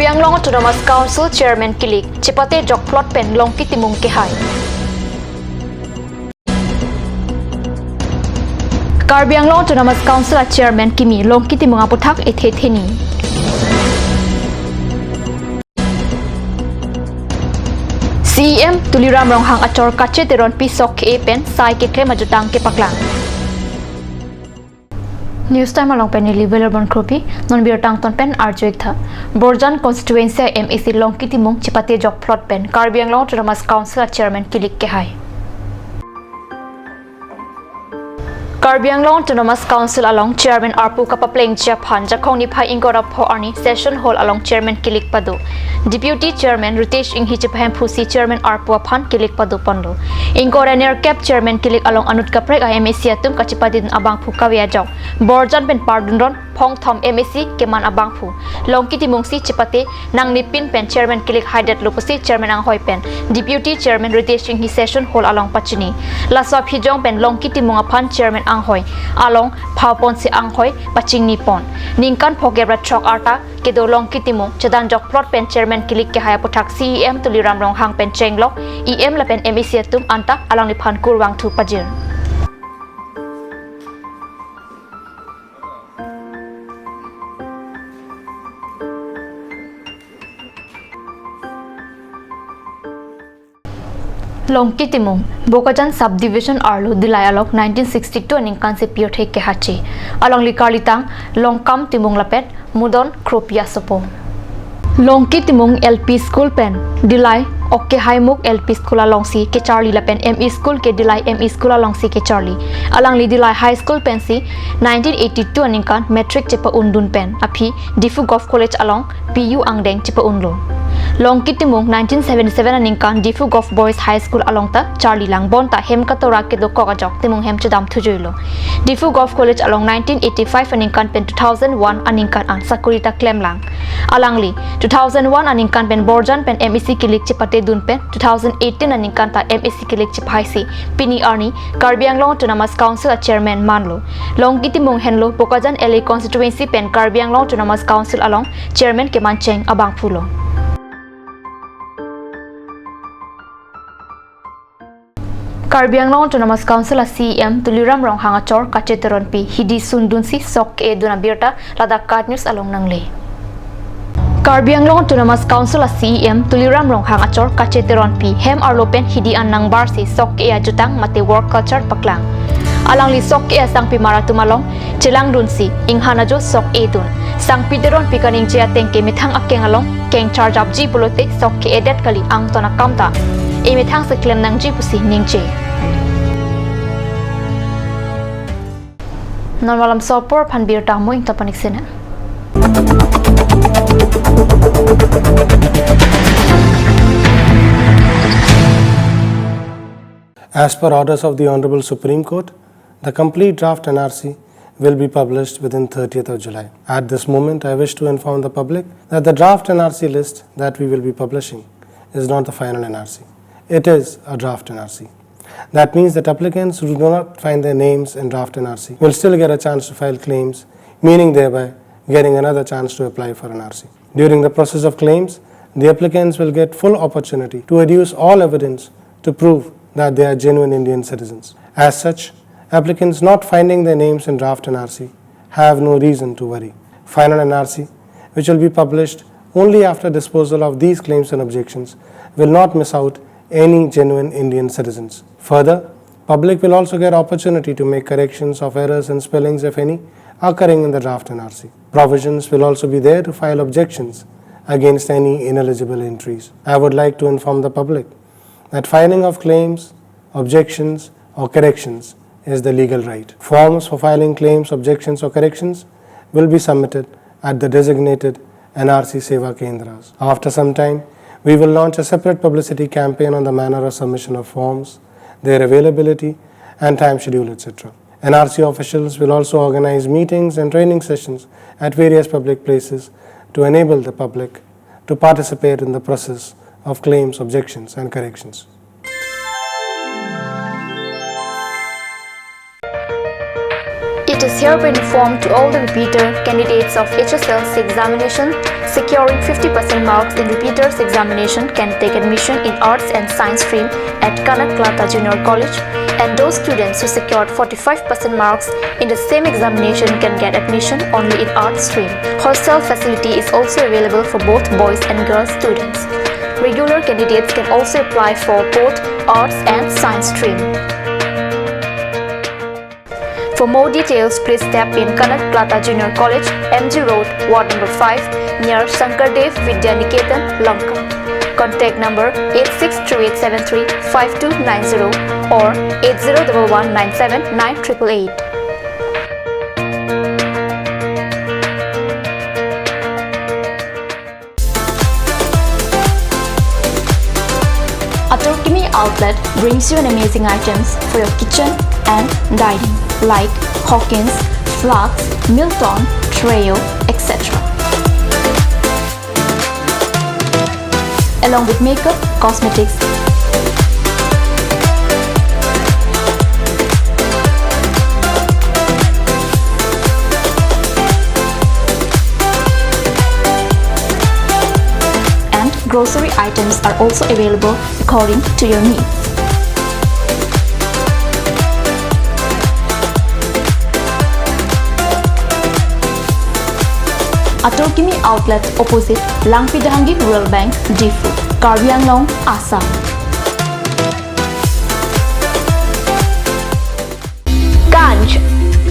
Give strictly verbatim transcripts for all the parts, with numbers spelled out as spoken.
Anglong Autonomous Council Chairman kilik, chepate jok plot pen Longki Timung kehai. Karbi Anglong Autonomous Council a Chairman kimi Longki Timung aputhak ethe theni. C E M Tuliram Ronghang achor Kache Teronpi sok ke-e pen sai keklem ajutang kepaklang. News Time along pen neli Velorbon Kropi, non birta angton pen arju-ik tha. Borjan constituency a M A C Longki Timung chepate jok plot pen Karbi Anglong Autonomous Council a Chairman kilik kehai. Karbi Anglong Autonomous Council along Chairman arpu kapaplengji aphan Jakhong niphai ingkoi ra pho arni Session Hall along Chairman kilik pado. Deputy Chairman Ritesh Enghi chepahemphusi Chairman arpu aphan kilik pado ponlo. Ingkoi ra nerkep Chairman kilik along anut kaprek a M A C atum kachepadedun abangphu kave ajok Borjan pen Pardun Ron, Phongthom M A C keman abangphu Longki Timung si chepate nangnepin pen Chairman kilik haidetlo pusi Chairman anghoi pen Deputy Chairman Ritesh Enghi Session Hall along pachini. Laso aphi jong pen Longki Timung aphan Chairman anghoi along phau ponsi anghoi pachingni pon. Ningkan phokep ra throk arta kedo Longki Timung chedan jok plot pen Chairman kilik kehai aputhak C E M Tuliram Ronghang pen chenglok E M lapen M A C atum anta alangliphan kurvangthu pajir. Longki Timung, Bokajan Subdivision arlo Dillai along nineteen sixty-two aningkan si pirthe kehache. Alangli karlitang Longkam Timung lapen Mudon Kropi asopo. Longki Timung L P School pen Dillai Okehaimuk L P School alongsi kecharli lapen M E School ke Dillai M E School alongsi kecharli. Alangli Dillai High School pensi nineteen eighty-two aningkan matric chepa-undun pen aphi Diphu Govt College along P U angdeng chepa-unlo. Longki Timung nineteen seventy-seven aningkan Diphu Govt Boys High School along ta charlilang, bonta hem katora kedokok ajok Timung hem chedam thujuilo. Diphu Govt College along nineteen eighty-five aningkan pen two thousand one aningkan an sakori ta klemlang. Alangli two thousand one aningkan pen Borjan pen M A C kilik chepatedun pen two thousand eighteen aningkan ta M A C kilik chephaisi pini arni Karbi Anglong Autonomous Council a Chairman manlo. Longki Timung henlo Bokajan L A constituency pen Karbi Anglong Autonomous Council along Chairman kemancheng abangphulo. Karbi Anglong Autonomous Council a C E M Tuliram Ronghang achor Kache Teronpi hidi sundunsi sok ke-edun abirta ladak KAT News along nangle. Karbi Anglong Autonomous Council a C E M Tuliram Ronghang achor Kache Teronpi hem arlo pen hidi an nangbarsi sok ke-e ajutang mate work culture paklang. Alangli sok ke-e asangpimar atum along chelangdunsi inghan ajo sok-edun. Sangpi Teronpi kaningje ateng ke methang akeng along keng charjapji pulote sok ke-edet kali, angton akam ta emethang si klem nangji pusi ningje. Non malam sopor aphan birta mo ingta panik sena. As per orders of the Honorable Supreme Court, the complete draft N R C will be published within thirtieth of July. At this moment, I wish to inform the public that the draft N R C list that we will be publishing is not the final N R C. It is a draft N R C. That means that applicants who do not find their names in draft N R C will still get a chance to file claims, meaning thereby getting another chance to apply for N R C. During the process of claims, the applicants will get full opportunity to adduce all evidence to prove that they are genuine Indian citizens. As such, applicants not finding their names in draft N R C have no reason to worry. Final N R C, which will be published only after disposal of these claims and objections, will not miss out any genuine Indian citizens. Further, public will also get opportunity to make corrections of errors and spellings, if any, occurring in the draft N R C. Provisions will also be there to file objections against any ineligible entries. I would like to inform the public that filing of claims, objections, or corrections is the legal right. Forms for filing claims, objections, or corrections will be submitted at the designated N R C Seva Kendras. After some time, we will launch a separate publicity campaign on the manner of submission of forms, their availability, and time schedule, et cetera. N R C officials will also organize meetings and training sessions at various public places to enable the public to participate in the process of claims, objections, and corrections. It is hereby informed to all the repeater candidates of H S L C examination securing fifty percent marks in repeaters examination can take admission in Arts and Science stream at Kanak Kalata Junior College, and those students who secured forty-five percent marks in the same examination can get admission only in Arts stream. Hostel facility is also available for both boys and girls students. Regular candidates can also apply for both Arts and Science stream. For more details, please step in Kanak Kalata Junior College, M G Road, Ward number five, near Shankardev Vidya Niketan, Lanka. Contact number eight six three eight seven three five two nine zero or eight zero double one nine seven nine triple eight. Atur Kimi Outlet brings you an amazing items for your kitchen and dining, like Hawkins, flasks, Milton, Treo, et cetera. Along with makeup, cosmetics, and grocery items are also available according to your needs. Atur Kimi Outlet, opposite Langpi Dehangi Rural Bank, Diphu, Karbi Anglong, Assam. Ganj.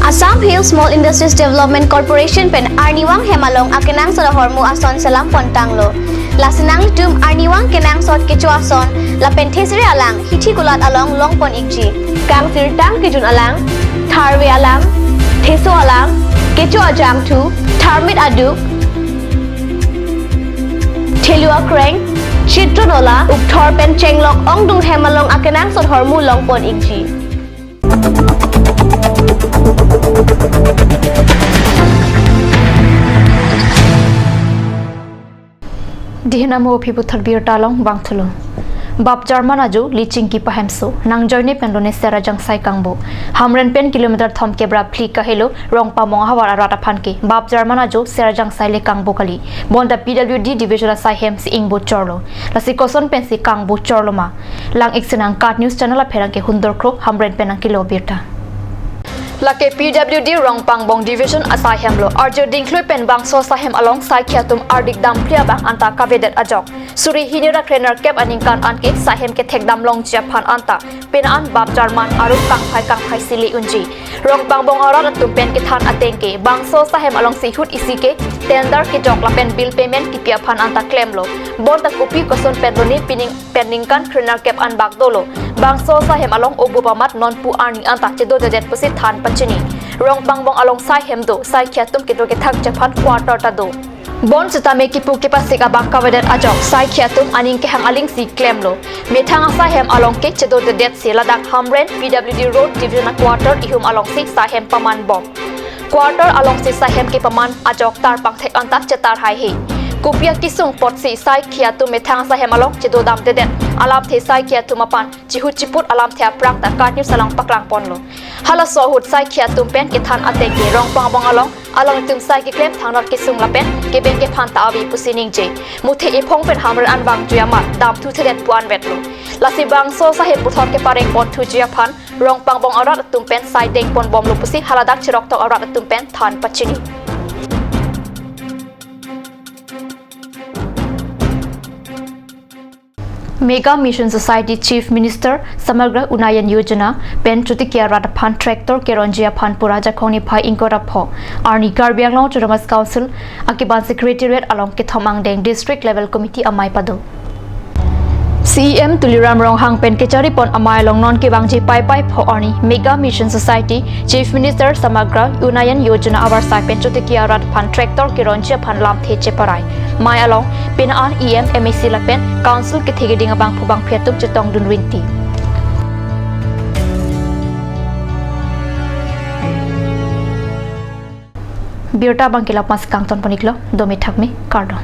Assam Hill Small Industries Development Corporation pen arnivang hem along akenangsot ahormu ason selam pon tanglo. Lasi nanglitum arnivang kenangsot kecho ason lapen thesere alang hithi kulat along longpon ikji. Kangsirtang kejun alang, tharve alam, theso alam, kecho ajangthu, tharmit aduk, thelu akreng, chitron ola, ukthor pen chenglok ongdung hem along akenangsot ahormu longpon ikji. Dihin amo aphi puthot birta along vangthulo. Bap Jarman ajo Lichingki pahemso nangjoine pen lone Sera Jangsai kangbo. Hamren pen kilometer thomkep ra phli kahelo Rongpangbong ahavar arat aphan ke Bap Jarman ajo Sera Jangsai le kangbo kali. Bonta P W D division asai hem si ingbo chorlo. Lasi koson pensi kangbo chorlo ma? Lang-ik sinang KAT News Channel apherangke Hundor Kro, Hamren pen nangkelo birta. Lake P W D Rongpangbong Division asai hemlo. Arjo dingklui pen bangso asai hem along saikhi atum ardik damphli abang anta kavedet ajok. Suri hini ra krenerkep aningkan anke asai hem kethek damlongji aphan anta pini an Bap Jarman arum kangphai kangphai si le unji. Rongpangbong arat atum pen kethan ateng ke bangso asai hem alongsi ahut isi ke tender kejok lapen bill payment kipi aphan anta klemlo. Bonta kopi koson pen lone pining pen ningkan krenerkep an bak dolo. Bangso asai hem along obup amat nonpu arni anta chedodedet pusi than pachini. Rongpangbong along asai hem do, saikhi atum kedo kethakji aphan quarter ta do. Bonsitame kipu kepasik abang kavedet ajok saikhi atum aning kehang alingsi klemlo. Methang asai hem along ke chedodedetsi ladak Hamren P W D Road Division a-quarter ihum alongsi asai hem pamanbom. Quarter alongsi asai hem kepaman ajok tarpangthek anta chetar haihe. Kopi akesung apotsi saikhi atum methang asai hem along chedodamdedet alamthe saikhi atum aphan chihut chiput alamthe aphrang ta KAT News along paklangponlo. Halaso ahut saikhi atum pen kethan ateng ke Rongpangbong along alanglitum asai keklem thangnat kesung lapen keben kephan ta ave pusi ningje. Muthe ephong pen Hamren an vangjui amat damthuthedet pu anvetlo. Lasi bangso asai hem puthot keparengponthuji aphan Rongpangbong arat atum pen sai dengponbomlo pusi haladak Cheroktok arat atum pen than pachini. Mega Mission Society Chief Minister Samagra Unnayan Yojana pen Chotikia arat aphan tractor keronji aphan pura Jakhong niphai ingkoi ra pho arni Karbi Anglong Autonomous Council akeban Secretariat along kethom angdeng District Level Committee amei pado. C E M Tuliram Ronghang pen kecharipon amei along non kevangji Paipai pho arni Mega Mission Society Chief Minister Samagra Unnayan Yojana avarsai pen Chotikia arat aphan tractor keronji aphan lamthe cheparai. Mei along pini an E M, M A C lapen Council kethegiding abangphu bangphi atum chetongdun rinti. Birta abangke la-an si kangtonpon-iklo, dome thakme, kardom.